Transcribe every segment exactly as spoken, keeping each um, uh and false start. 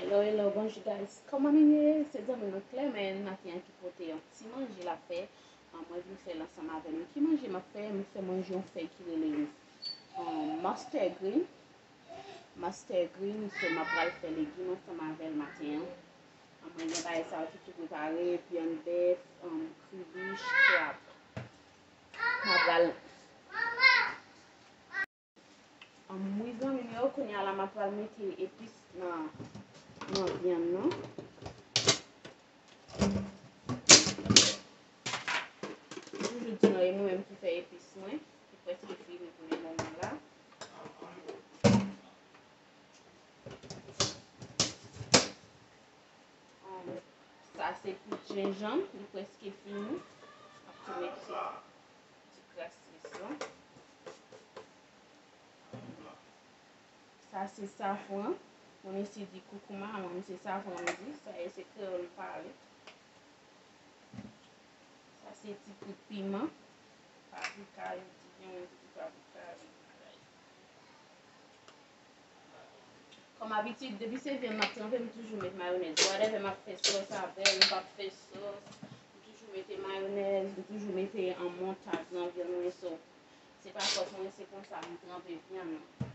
Hello, hello, bonjou guys. Kòman nou ye? Se zanmi nou Clement maten an ki pote yon ti manje l ap fè. Ah, mwen vin fè l ansanm avè nou. Ki manje m ap fè? M fè manje yon fèy ki rele um, mustard green. Mustard green, so m ap pral fè legim ansanm avè l maten an. Ah, mwen gen bagay sa yo tout prepare, vyann bèf, um, kribich, krab. M ap pral Wi zanmi m yo, kounye a la m ap pral mete epis nan, nan vyann nan. M toujou di nou, e mwen menm ki fè epis mwen, ki prèske fini pou le moman la. Sa se poud jenjanm, li prèske fini. M ap tou mete ti kras lis lan. Sa se safran. Moun isi di koukouma, mwen se safran m di. Sa e se kreyòl m pale. Sa se ti poud piman. Paprika, yo di gen moun ki di paprika, men bagay. Kòm abitid, depi se vyann m ap tranpe, m toujou met mayonèz. Whatever m ap fè sòs avè l, m p ap fè sòs, m toujou mete mayonèz, m toujou mete an montaz nan vyann mwen. So, se pa fòt mwen, se konsa m tranpe vyann nan.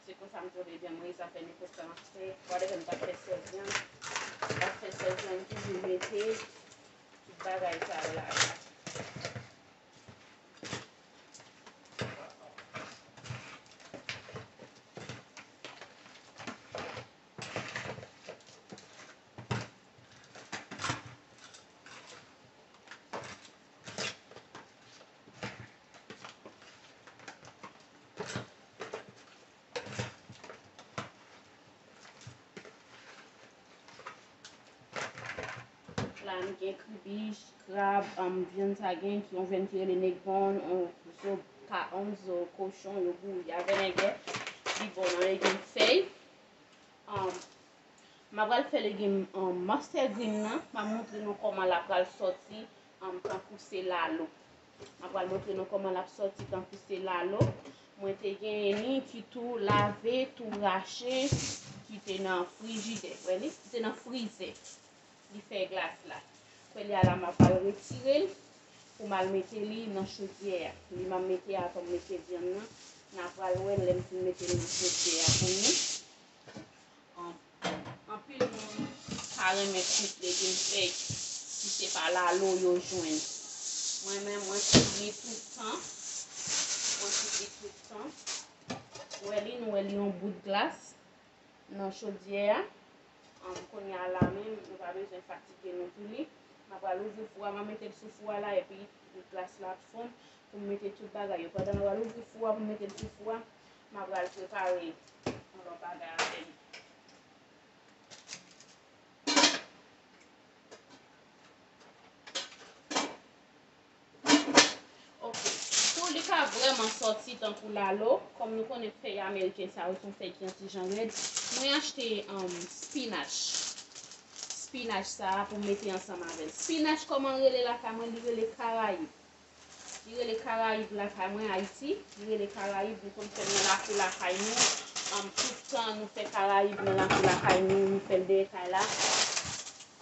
Se konsa m tranpe vyann mwen, e sa fè nenpòt sa m ap fè, whatever m t ap fè sòs vyann, m t ap fè sòs vyann, m toujou mete tout bagay sa yo ladan. La, nou gen kribich, krab, um, vyann sa gen ki yon vyann ki rele nèg bone, on zo, ka, on zo kochon, yo bouyi a vennègè. Li bon nan legim fèy. Um, m ap pral fè legim, um, mustard green nan. M ap montre nou kòman l ap pral sòti, um, tankou se lalo. M ap pral montre nou kòman l ap sòti tankou se lalo. Mwen te genyen li ki tou lave, tou rache, ki te nan frijidè. Wè li? Ki te nan frizè. Li fè glas la. Kounye a la, m ap al retire l pou m al mete li nan chodyè a. Li m ap mete a, avan m mete vyann nan, n a pral wè lè m fin mete l nan chodyè a pou nou. An-, anpil moun pa renmen kwit legim fèy si se pa lalo yo jwenn. Mwen menm, mwen kwit li tout tan. Mwen kwit li tout tan. Wè li, nou wè li yon bout glas nan chodyè a. An, kounye a la menm, nou pa bezwen fatige nou pou li. M ap pral ouvri fou a, m ap mete l sou fou a la, epi glas la ap fonn pou m mete tout bagay yo. Pandan m ap pral ouvri fou a pou m mete l sou fou a, m ap pral prepare yon lòt bagay avè li. Ok. Pou li ka vrèman sòti tankou lalo, kòm nou konnen fèy ameriken sa yo se yon fèy ki yon ti jan rèd, mwen achte, um, spinach. Spinach sa a pou m mete ansanm avè l. Spinach, kòman l rele lakay mwen? Li rele karayib. Li rele karayib lakay mwen, Ayiti. Li rele karayib, nou konn fè l nan lakou lakay nou. Um, tout tan nou fè karayib nan lakou lakay nou, nou fè l dèyè kay la.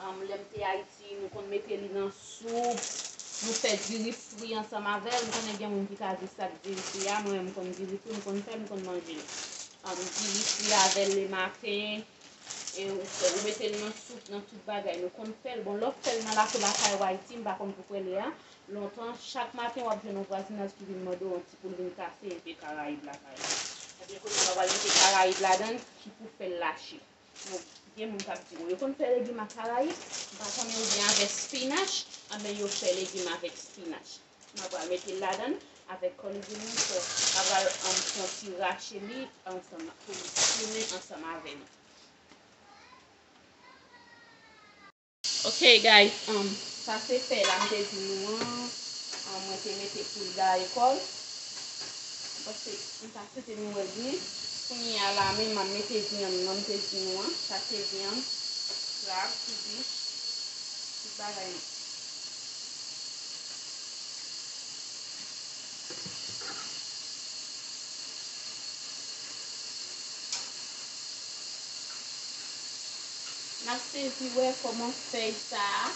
Um, lè m te Ayiti, nou konn mete li nan soup, nou fè diri fri ansanm avè l. M konnen gen moun ki ka di sa k diri fri a, mwen menm m konn diri fri, m konn fè l, m konn manje l. Um, diri fri avè l lematen, e ou fè, ou mete l nan soup, nan tout bagay. Nou konn fè l. Bon, lè w fè l nan lakou lakay ou Ayiti, m pa konn pou kwè lè a. Lontan, chak maten w ap jwenn yon vwazinaj ki vin mande w yon ti pou l vin kase enpe karayib lakay ou. Ebyen, kounye a w ap al mete karayib ladan l ki pou fè l lache. Bon, gen moun k ap di, "Bon, yo konn fè legim ak karayib, m pa konnen, oubyen avèk spinach, anben yo fè legim avèk spinach." M ap pral mete l ladan l avèk kòlèg mwen, so, m ap pral, um, fè yon ti rache li ansanm, pou li finen ansanm avè li. Ok, guys, um, sa se fèy la m te di nou an. Um, mwen te mete pou l gaye kò l. Paske m ta swete nou wè li. Kounye a la menm, m ap mete vyann nan m te di nou an. Sa se vyann, krab, kribich, tout bagay nou. N ap sezi wè kòman fèy sa a,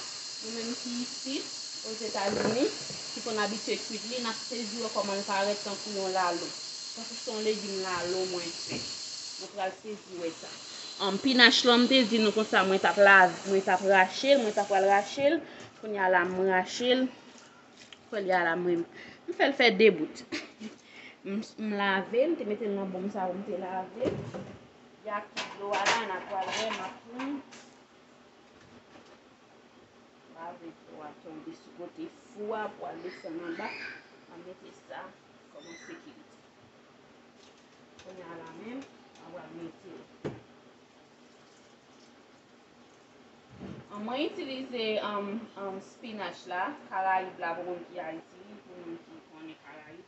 nou menm ki isit Ozetazini, ki konn abitye kwit li, n ap sezi wè kòman l parèt tankou yon lalo, tankou se yon legim lalo mwen fè. Nou pral sezi wè sa. Ann, pinach lan, m te di nou konsa, mwen t ap lav, mwen t ap rache l, mwen t ap pral rache l. Kounye a la, m rache l. Kounye a la, mwen, m fè l fè de bout. M, m lave l, m te mete l nan bon sa pou m te lave l. Y a ki dlo a la, n a pral wè, m ap pran. Lave dlo a tonbe sou kote fou a pou al desann anba. M ap mete sa kòm sekirite. Kounye a la menm, m ap pral mete l. An, mwen itilize, um, um, spinach la, karayib la pou moun ki Ayiti, pou moun ki konnen karayib.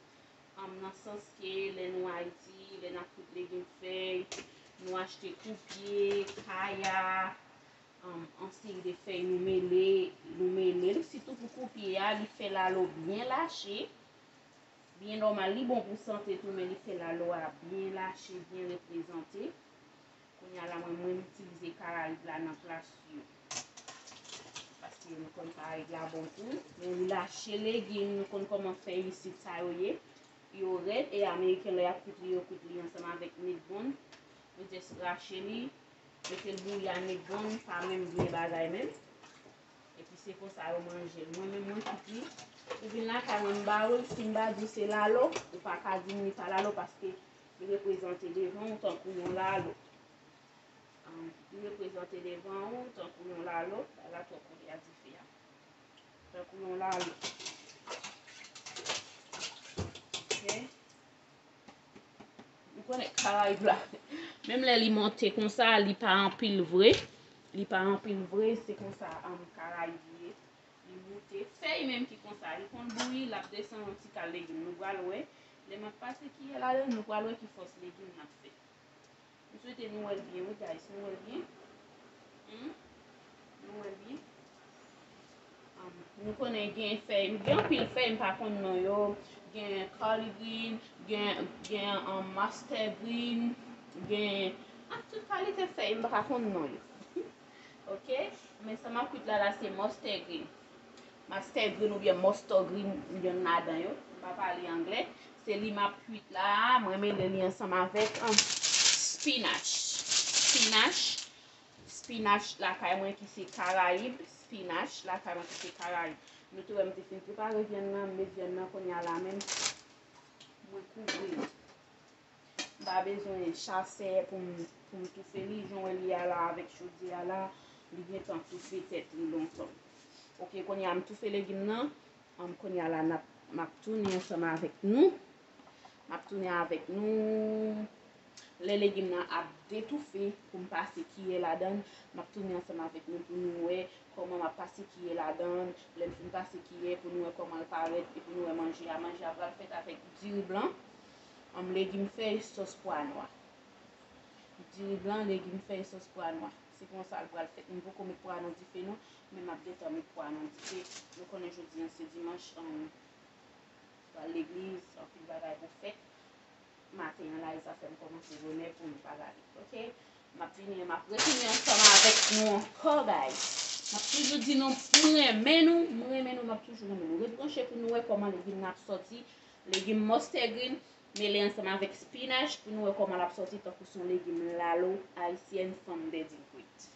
Um, nan sans ke lè nou Ayiti, lè n ap kwit legim fèy, nou achte koupye, kaya, um, an seri de fèy nou mele, nou mele l. Sitou pou koupye a, li fè lalo byen lache, byen nòmal. Li bon pou sante tou, men li fè lalo a byen lache, byen reprezante. Kounye a la, mwen, mwen itilize karayib la nan plas yo. Paske nou konn karayib la bon tou. Men li lache legim, nou konn kòman fèy isit sa yo ye. Yo rèd, e ameriken lè y ap kwit li, yo kwit li ansanm avèk Nedbon. Yo just rache li, mete l bouyi a Nedbon, pa menm vye bagay menm. Epi se konsa yo manje l. Mwen menm, mwen kwit li. Ou vin lakay mwen, m ba ou l, si m pa di w se lalo, ou pa ka di m li pa lalo, paske li reprezante devan w tankou yon lalo. An, li reprezante devan ou tankou yon lalo. Bagay la twò kole a dife a. Tankou yon lalo. Ok? Nou konnen karayib la. Menm lè li monte konsa, li pa anpil vre. Li pa anpil vre, se konsa, um, karayib ye. Li moute. Fèy menm ki konsa, li konn bouyi, l ap desann yon ti kal legim. Nou pral wè. Lè m ap pase kiyè ladan, nou pral wè ki fòs legim n ap fè. M swete nou wè l byen, wi, guys. Nou wè l byen? Hmm? Nou wè l byen? Um, nou konnen gen fèy, gen anpil fèy, m pa konn non yo. Gen collard green, gen, gen, um, mustard green, gen, ah, tout kalite fèy, m pa konn non yo. Ok? Men sa m ap kwit la, la, se mustard green. Mustard green oubyen mustard green, youn ladan yo. M pa pale anglè. Se li m ap kwit la, mwen mele li ansanm avèk, um, spinach. Spinach. Spinach lakay mwen ki se karayib. Spinach lakay mwen ki se karayib. Nou te wè m te fin prepare vyann nan, m met vyann nan kounye a la menm. Mwen kouvri l. M pa bezwen chasè pou m, pou m toufe li. Jan w wè li a la avèk chodyè a la, li gentan toufe tèt li lontan. Ok, kounye a m toufe legim nan. Ann, kounye a la, n ap, m ap tounen ansanm avèk nou. M ap tounen avèk nou. Lè legim nan ap detoufe, pou m pase kiyè ladan l, m ap tounen ansanm avèk nou pou nou wè kòman m ap pase kiyè ladan l. Lè m fin pase kiyè, pou nou wè kòman l parèt, e pou nou wè manje a. Manje a pral fèt avèk diri blan, ann, legim fèy, sòs pwa nwa. Diri blan, legim fèy, sòs pwa nwa. Se konsa l pral fèt. M poko met pwa nan dife non, men m ap gentan met pwa nan dife. Nou konnen jodi a se dimanch, ann, pral legliz, anpil bagay pou fèt. Maten an la, e sa fè m kòmanse bonè pou m pa rale. Ok? M ap vini, m ap retounen ansanm avèk nou ankò, guys. M ap toujou di nou, m renmen nou, m renmen nou, m ap toujou renmen nou. Ret branche pou nou wè kòman legim nan ap sòti. Legim mustard green, mele ansanm avèk spinach pou nou wè kòman l ap sòti tankou se yon legim lalo ayisyèn fanm dèdi kwit.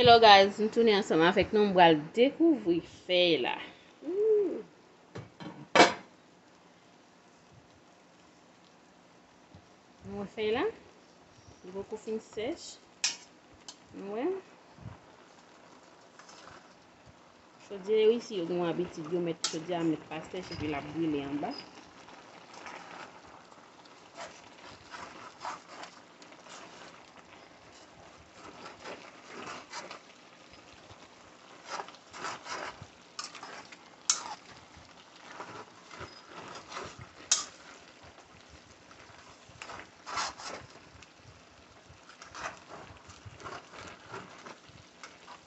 Hello guys, m tounen ansanm avèk nou, m pral dekouvri fèy la. Ooh. Nou wè fèy la? Li poko fin sèch. Nou wè? Chodyè yo isi, yo gen yon abitid, yo met chodyè a met pa sèch, epi l ap brile anba.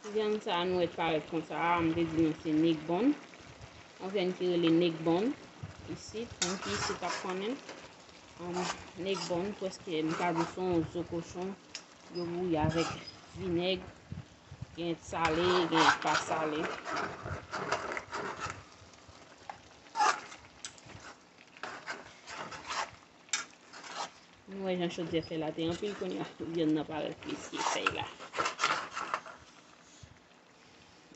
Vyann sa a nou wè parèt konsa a, m te di nou se nek bone. Yon vyann ki rele nek bone isit, moun ki isit ap konnen. Um, nek bone, prèske m ka di se yon zo kochon. Yo bouyi avèk vinèg, gen sale, gen pa sale. Nou wè jan chodyè fèy la te anpil, kounye a vyann nan parèt mesye fèy la.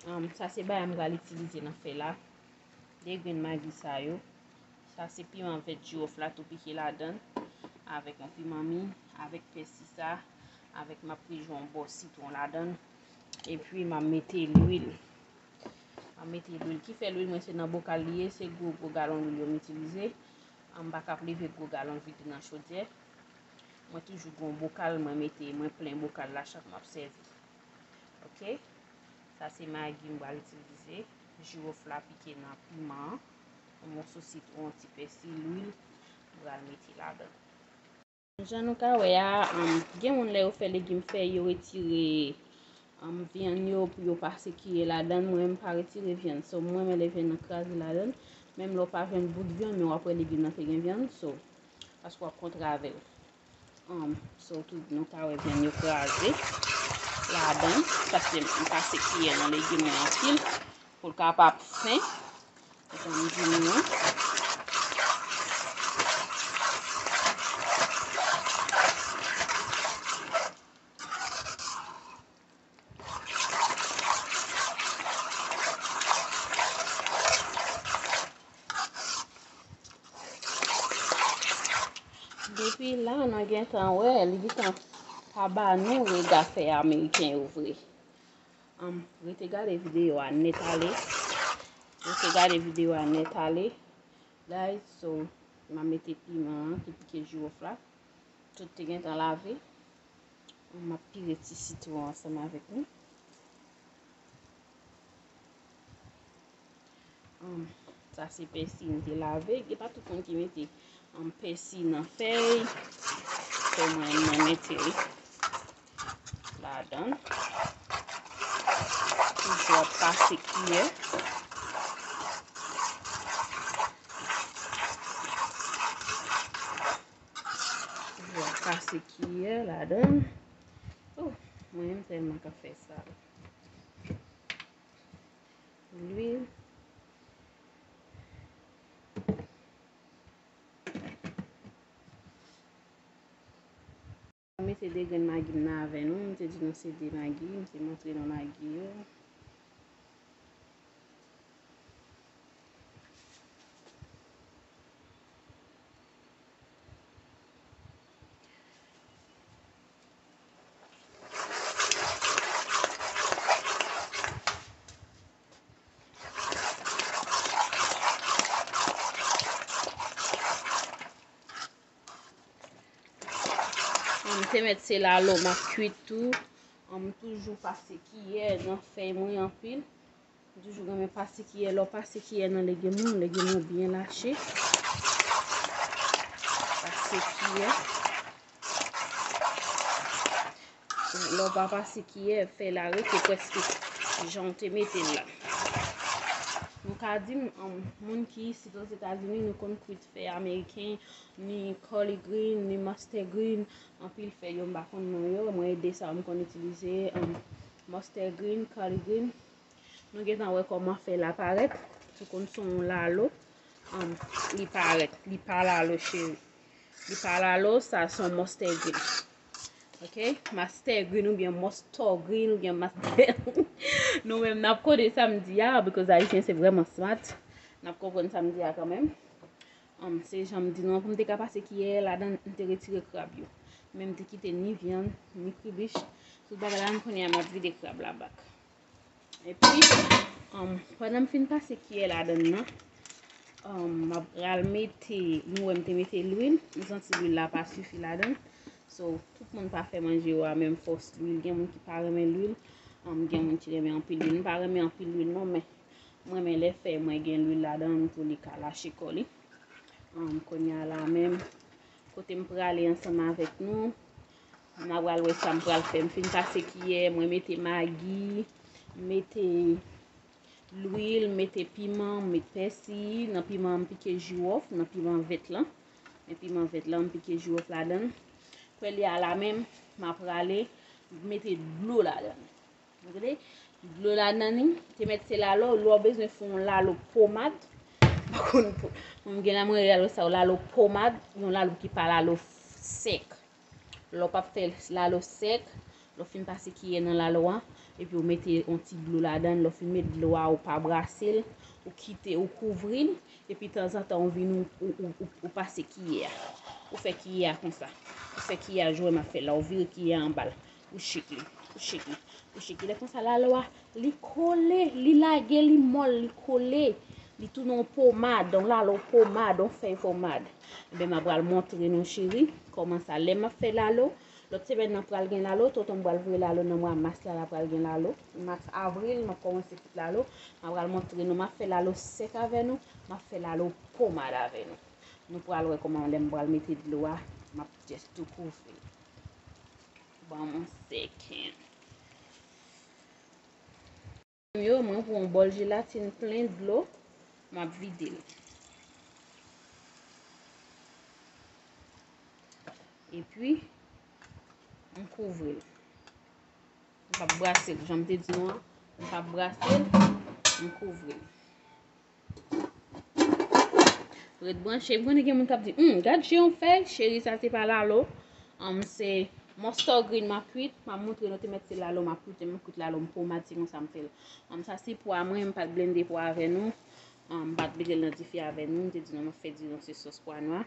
Um, sa se bagay m pral itilize nan fèy la. De grenn magi sa yo. Sa se piman vèt jiwòf la tou pike ladan l. Avèk yon piman mi, avèk pèsi sa, avèk m ap peze yon bò sitwon ladan l. Epi m ap mete lwil. M ap mete lwil. Ki fè lwil mwen se nan bokal li ye, se gwo gwo galon lwil yo m itilize. M pa ka leve gwo galon vide nan chodyè. Mwen toujou gen yon bokal, mwen mete, mwen plen bokal la chak m ap sèvi. Ok? Sa se magi m pral itilize. Jiwòf la pike nan piman an. Yon moso sitwon, yon ti pèsi, lwil. M pral mete ladan. Jan nou ka wè a, um, gen moun lè yo fè legim fèy, yo retire, um, vyann yo pou yo pase kiyè ladan l. Mwen, m pa retire vyann. So, m renmen lè vyann nan kraze ladan l. Menm lè w pa jwenn bout vyann, men w ap wè legim nan te gen vyann. So, paske w ap kontre avè l. Um, so, tout nou ka wè vyann yo kraze ladan l. Paske m pase kiyè nan legim mwen anpil. Pou l kapab fen. Jan m di nou an. Depi la, nou gentan wè, li gentan pa ba nou rega fèy ameriken yo vre. Ann, rete gade videyo a nèt ale. Rete gade videyo a nèt ale. Guys, so, m a mete piman an ki pike jiwòf la. Tout te gentan lave. M ap pire ti sitwon ansanm avèk nou. Ann, sa se pèsi m te lave. Gen pa tout moun ki mete, ann, pèsi nan fèy. So, mwen, mwen mete li ladan. Toujou ap pase kiyè. Toujou ap pase kiyè ladan. Oh, mwen menm tèlman ka fè sa. Lwil. Mete de grenn magi m nan avè nou. M te di nou se de magi. M te montre nou magi yo. Ann, m te mèt se lalo m ap kwit tou. Ann, m toujou pase kiyè nan fèy mwen anpil. M toujou renmen pase kiyè. Lè w pase kiyè nan legim ou, legim ou byen lache. Pase kiyè. Lè w pa pase kiyè, fèy la rete prèske jan w te mete l la. Nou ka di m, ann, moun ki isit Ozetazini, nou konn kwit fèy ameriken, ni collard green, ni mustard green, anpil fèy yo, m pa konn non yo. Mwen, de sa yo m konn itilize, ann, mustard green, collard green. Nou gentan wè kòman fèy la parèt. Ou konn se yon lalo, ann, li parèt. Li pa lalo, cheri. Li pa lalo, sa se yon mustard green. Ok? Mustard green oubyen mustard green oubyen mustard. Nou menm n ap kode sa m di a, because Ayisyen se vrèman smart. N ap konprann sa m di a kanmenm. Ann, se jan m di nou an, pou m te ka pase kiyè ladan, m te retire krab yo. Men m te kite ni vyann, ni kribich. Tout bagay la, kounye a m ap vide krab la back. Epi, um, pandan m fin pase kiyè ladan nan, um, m ap pral mete, nou wè m te mete lwil, m santi lwil la pa sifi ladan. So, tout moun pa fè manje yo a menm fòs lwil. Gen moun ki pa renmen lwil, um, gen moun ki renmen anpil lwil. M pa renmen anpil lwil non, men m renmen lè fèy mwen gen lwil ladan l pou li ka lache kò li. Um, kounye a la menm, kote m prale ansanm avèk nou, n a pral wè sa m pral fè. M fin pase kiyè, mwen mete magi, m mete lwil, m mete piman, m met pèsi. Nan piman an, m pike jiwòf, nan piman vèt lan. Men piman vèt lan, m pike jiwòf ladan l. Kounye a la menm, m a prale Mete dlo ladan. Ou tande? Dlo ladan li, te mèt se lalo, lè w bezwen fè yon lalo pomad. Pa konn pou, mwen gen la mwen rele lalo sa yo lalo pomad, yon lalo ki pa lalo sèk. Lè w p ap fè lalo sèk, lè w fin pase kiyè nan lalo a, epi w mete yon ti dlo ladan, lè w fin met dlo a, ou pa brase l, ou kite, ou kouvri l, epi tanzantan ou vin ou, ou, ou, ou, ou pase kiyè a. Ou fè kiyè a konsa. Ou fè kiyè a jan m ap fè la, ou vire kiyè a anba l. Ou chik li, ou chik li, ou chik li. Lè konsa lalo a, li kole, li lage, li mòl, li kole. Li tounen yon pomad, yon lalo pomad, yon fèy pomad. Ebyen, m ap pral montre nou cheri, kòman sa. Lè m ap fè lalo, lòt semèn nan pral gen lalo, tonton m pral voye lalo nan mwa mas la, la pral gen lalo. Mas, avril, m ap kòmanse fout lalo. M ap pral montre nou, m ap fè lalo sèk avè nou, m ap fè lalo pomad avè nou. Nou pral wè kòman lè m pral mete dlo a, m ap just tou kouvri l. Ban m yon sèk. Yo, mwen pran yon bòl jelatin plen dlo, m ap vide l. Epi, m kouvri l. M p ap brase l, jan m te di nou an, m p ap brase l, m kouvri l. Ret branche, m konnen gen moun k ap di, hmm, gad jan yon fèy, cheri, sa se pa lalo. Anm, se mustard green m ap kwit, m ap montre nou te mèt se lalo m ap kwit, m kwit lalo m pomad, se konsa m fè l. Anm, sa se pwa mwen, m pa t blende pwa avè nou. Anm, m pa t mete l nan dife avè nou, m te di nou m ap fè diri, se sòs pwa nwa.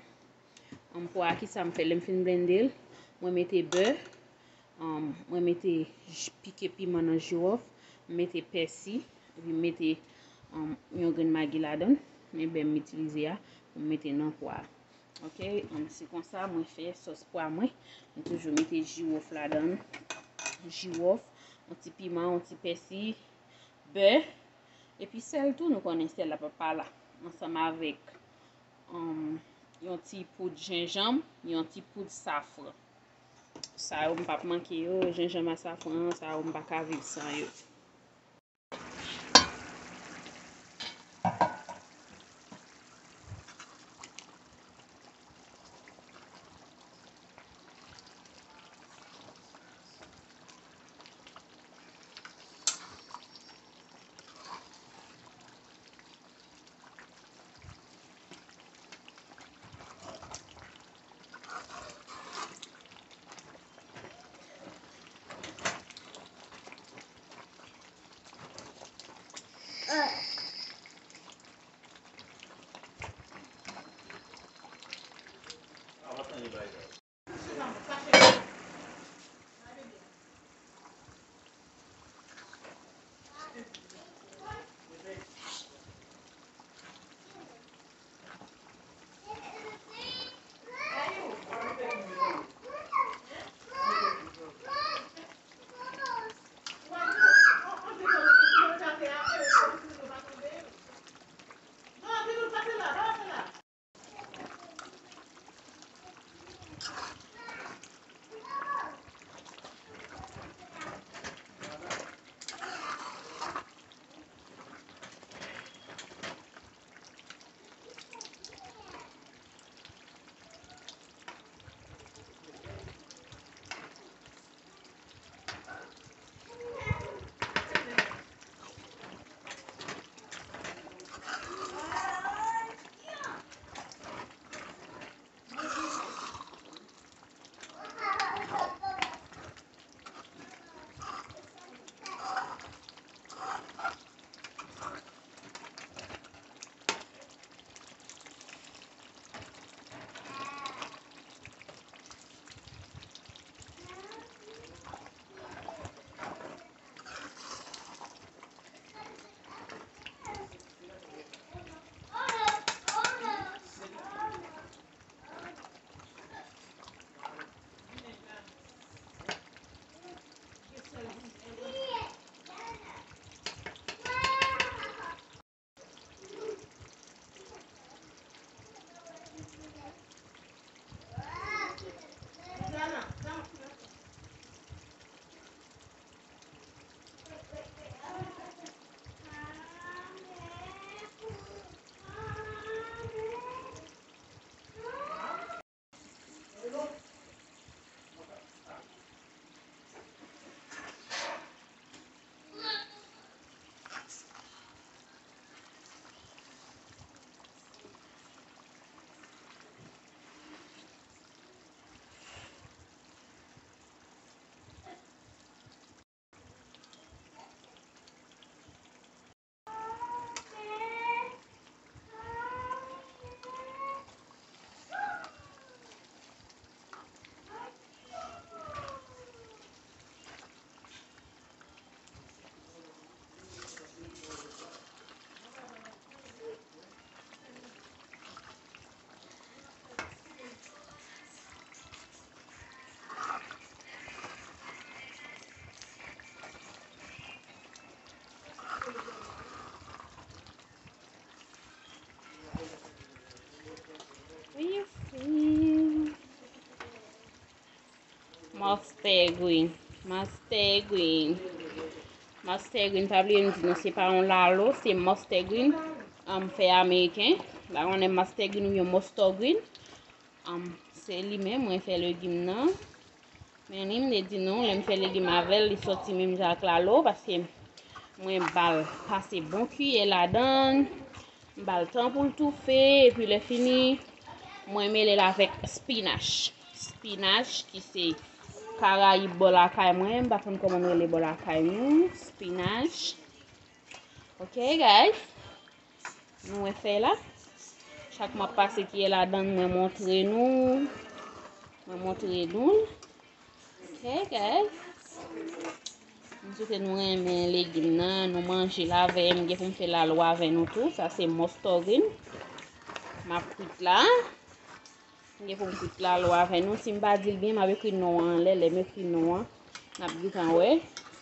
Anm, pwa a, kisa m fè? Lè m fin blende l, mwen mete bè, anm, mwen mete j-, pike piman nan jiwòf, m mete pèsi, epi m mete, anm, yon grenn magi ladan l. Men bè m itilize a pou m mete nan pwa a. Oke, anm, se konsa mwen fè sòs pwa mwen. M toujou mete jiwòf ladan l. Jiwòf, yon ti piman, yon ti pèsi, bè, epi sèl tou, nou konnen sèl la pa pa la. Ansanm avèk, anm, yon ti poud jenjanm, yon ti poud safran. Sa yo, m p ap manke yo, jenjanm a safran an, sa yo, m pa ka viv san yo. Mustard green. Mustard green. Mustard green, pa bliye m di nou, se pa yon lalo, se mustard green. An fèy ameriken. La, konnen mustard green oubyen mustard green. An, se li menm, mwen fè legim nan. Men li, m te di nou, lè m fè legim avè l, li soti menm jan ak lalo, paske mwen ba l pase bon kiyè ladan l. M ba l tan pou l toufe, epi lè fini, mwen mele l avèk spinach. Spinach ki se karayib bò lakay mwen, m pa konn kòman nou rele bò lakay nou. Spinach. Ok, guys. Nou wè fèy la. Chak m ap pase kiyè ladan l, mwen montre nou. Mwen montre nou l. Ok, guys. M swete nou renmen legim nan, nou manje l avè m. Gen pou m fè lalo avè nou tou. Sa se mustard green. M ap kwit la. M gen pou m kwit lalo avè nou. Si m pa di l byen, m ap ekri non an anlè. Lè m ekri non an, n ap gentan wè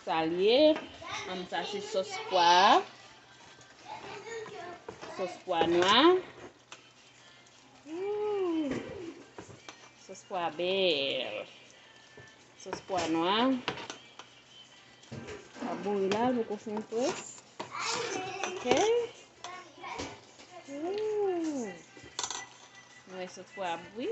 sa l ye. An, sa se sòs pwa. Sòs pwa nwa. Ooh. Sòs pwa bèl. Sòs pwa nwa. Sa boure la, l poko fin fre. Ok. Ooh. Nou wè sòs pwa ap bouyi.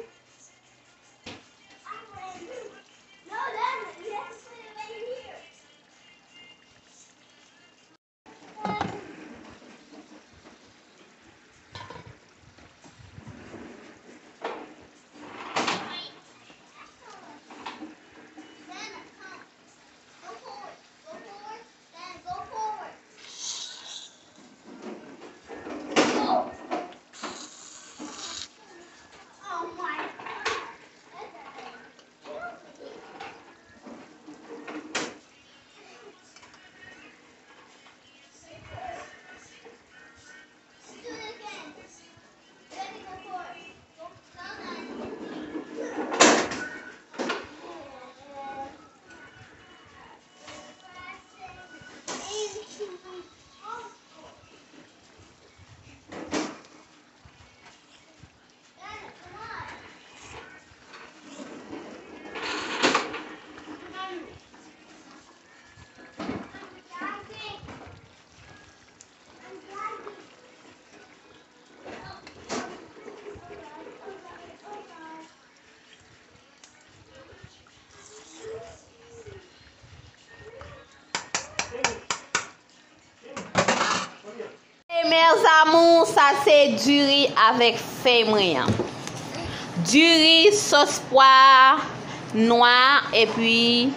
E mes amours, sa se diri avèk fèy mwen an. Diri, sòs pwa nwa, epi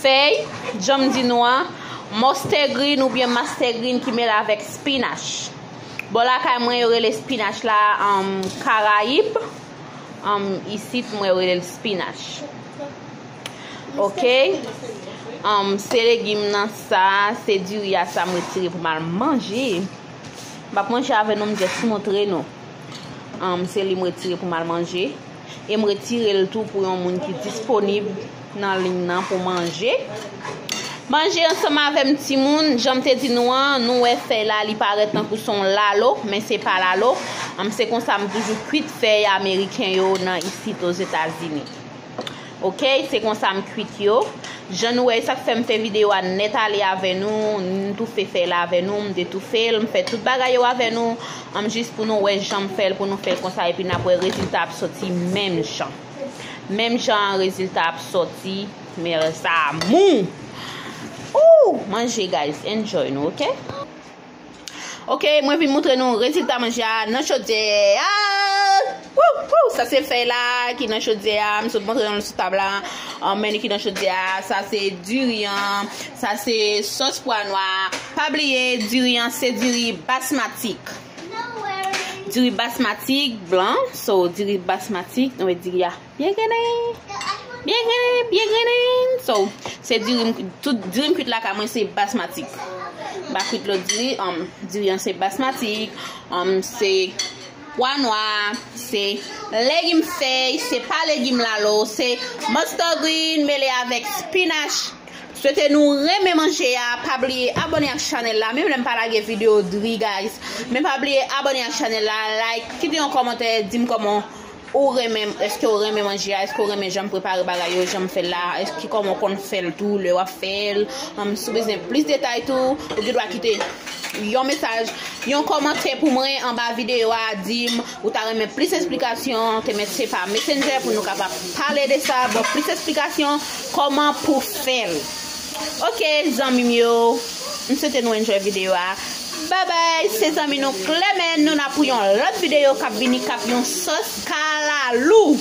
fèy, jan m di nou an, mustard green oubyen mustard green ki mele avèk spinach. Bò lakay mwen, yo rele spinach la, um, karayib. Um, isit, mwen, yo rele l spinach. Ok. Um, se legim nan sa, se diri a sa m retire pou m al manje. M p ap manje avè nou, m just montre nou. Um, se li m retire pou m al manje. E m retire l tou pou yon moun ki disponib nan liy nan pou manje. Manje ansanm avè m, timoun. Jan m te di nou an, nou wè fèy la, li parèt tankou se yon lalo, men se pa lalo. Um, se konsa m toujou kwit fèy ameriken yo nan isit Ozetazini. Ok, se konsa m kwit yo. Jan nou wè, sa k fè m fè videyo a nèt ale avè nou, m toufe fèy la avè nou, m detoufe l, m fè tout bagay yo avè nou, um, jis pou nou wè jan m fè l, pou nou fè l konsa, epi n ap wè rezilta ap sòti menm jan. Menm jan rezilta ap sòti, mes amours. Ooh, manje, guys, enjoy nou, ok? Ok, mwen vin montre nou rezilta manje a nan chodyè a. Wou, wou, sa se fèy la ki nan chodyè a. M sot montre nou l sou tab la. An, men li ki nan chodyè a. Sa se diri an. Sa se sòs pwa nwa. Pa bliye, diri an se diri basmatik. Diri basmatik blan. So, diri basmatik. Nou wè diri a. Byen grenn, byen grenn, byen grenn. So, se diri m, tout diri m kwit lakay mwen se basmatik. M pa kwit lòt diri, um, diri an se basmatik, um, se pwa nwa, se legim fèy, se pa legim lalo, se mustard green mele avèk spinach. Swete nou renmen manje a, pa bliye abòne ak chanèl la, menm lè m pa lage videyo diri, guys. Men pa bliye abòne ak chanèl la, like, kite yon kòmantè, di m kòman Ou renmen, èske ou renmen manje a? Èske ou renmen jan m prepare bagay yo, jan m fè l la? Èske kòman w konn fè l tou, lè w ap fè l? Um, si w bezwen plis detay tou, ou gen dwa kite yon mesaj, yon kòmantè pou mwen anba videyo a, di m ou ta renmen plis esplikasyon, te mèt se pa Messenger pou nou kapab pale de sa, bon, plis esplikasyon, kòman pou fè l. Ok, zanmi m yo, m swete nou enjoy videyo a. Babay, se zanmi nou Clement, nou la pou yon lòt videyo k ap vini k ap yon sòs kalalou.